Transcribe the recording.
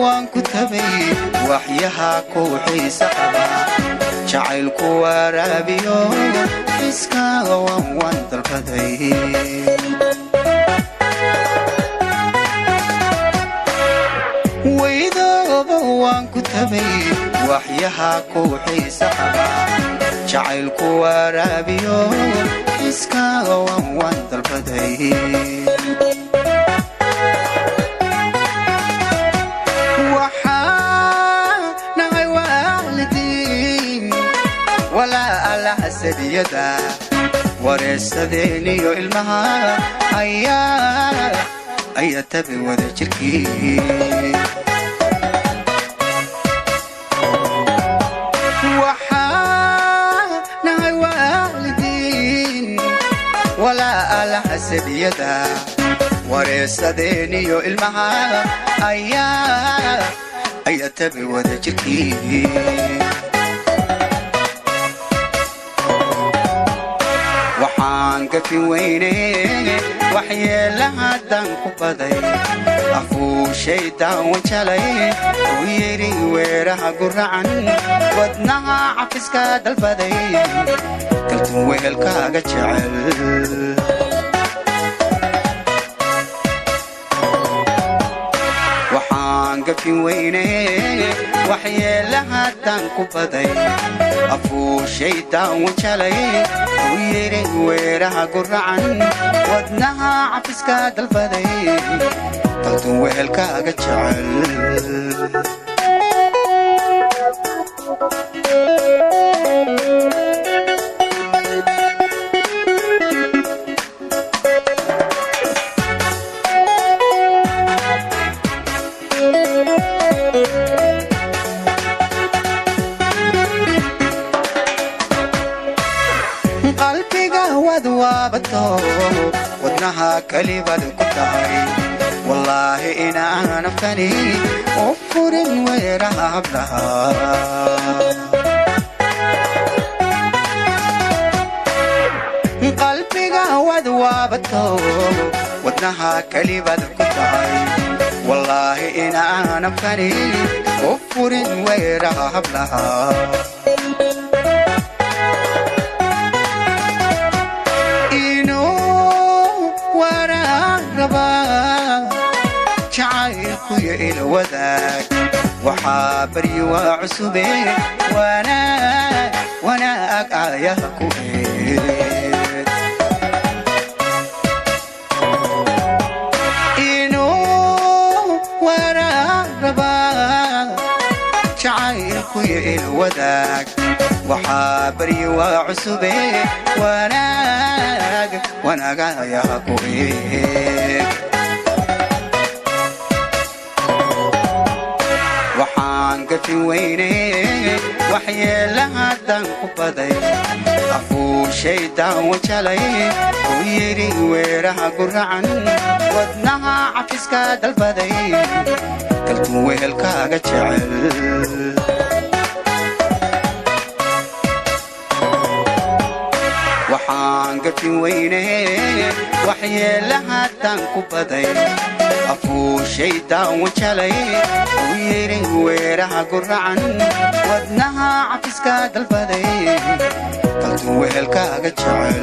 Waan ku tabay waxyaha ku xiisa qaba, jacaylku waraabiyo iskaaga waan waan dalbaday. Waydooba waan ku tabay waxyaha ku xiisa qaba, jacaylku waraabiyo iskaaga waan waan dalbaday. Waxaa nahay waalidiin walaa alahasadiyada wareesadeeniyo ilmaha ayaa ayaa tabi wada jirkii. Waxaa nahay waalidiin walaa alahasadiyada wareesadeeniyo ilmaha ayaa ayaa tabi wada jirkii. Waxaan gafin weyne waxyeelahadan ku baday, afuushaydaan wajalay uu yidhi weeraha guracan, wadnaha cafiska dalbaday, kaltun wehelkaaga jecel. Waxaan gafin weyne waxyeelahadan ku baday, afuushaydaan wajalay uu yidhi weeraha guracan, wadnaha cafiska dalbaday, kaltun wehelkaaga jecel. Qalbiga waad waabato, wadnaha kelibaad ku tahay, wallaahi inaan afkani u furin weeraha hablaha. Qalbiga waad waabato, wadnaha kelibaad ku tahay, wallaahi inaan afkani u furin weeraha hablaha. Inuu waraarabaa jacaylkuyo ila wadaag, waxaa baryi waa cusube, wanaag wanaag aayaha ku eed. Inuu waraarabaa jacaylkuyo ila wadaag, waxaa baryi waa cusube, wanaag wanaag aayaha ku eeg. Waxaan gafin weyne waxyeelahadan ku baday, afuushaydaan wajalay uu yidhi weeraha guracan, wadnaha cafiska dalbaday, kaltun wehelkaaga jecel. Waxaan gafin weyne waxyeelahadan ku baday, afuushaydaan wajalay uu yidhi weeraha guracan, wadnaha cafiska dalbaday, kaltun wehelkaaga jecel.